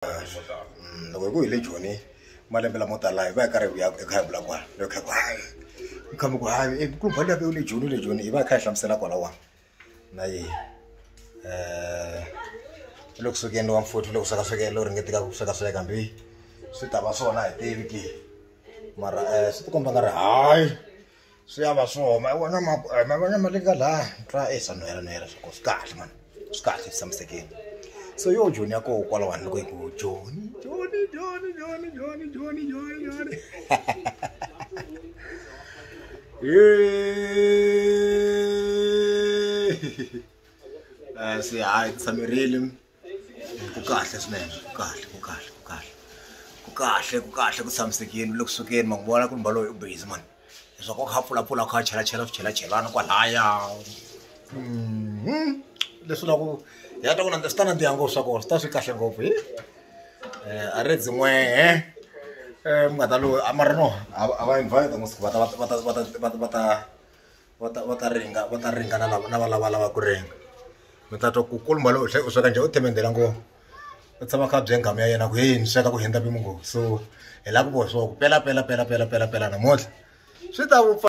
Loko hi ku hi le Joni malembe lamo tala hi va hi karhi hi vuya hi kha hi vula kwala loko kha ku hayi mi kha mi ku hayi e nkulukumba luya ve u le Joni u le Joni hi va hi kha hi hlamusela kwalawani na yehe u le ku swekeni wa mfuthu u le ku sweka swekeni lo ringeteka ku sweka sweka hambi swi ta va swona a hi tivi ke mara swi ti komba nga ri hayi swi ya va swo ma vona ma ma vona ma le ka laha twa e swa nwela nwela swa ko swi kahle mani swi kahle swi tshamisekile so yo Joni ya koho kwalawani loko hi ku Joni Joni Joni Joni Joni Joni Joni Joni se hayi tshamerile ku kahle swinene ku kahle ku kahle ku kahle ku kahle ku kahle ku tshamisekile le ku sukeni ma n'wi vona ku mbalo u busy mani leswaku a kha a pfulapfula a kha a chelachela swichelachelana kwalaya leswi la ku ya ta ku swi ta nandziha ngopfu swa kona swi ta swi kahle ngopfu hi a ri dzin'wehe mi nga ta loyi mara no a va invite ngopfu va ta va ta va ta va ta va ta va ta va ta ringa va ta ringa na lava na va lava lava ku ringa mi ta twa ku kulumba lowu u sweka njhe u themendela ngopfu u tshama kha bye nghamu ya yena ku heyi ni sweka ku hundza mpimo ngopfu so hi lava ku vo swo ku pela pela pela pela pela pela namuntlha swi ta vupfa.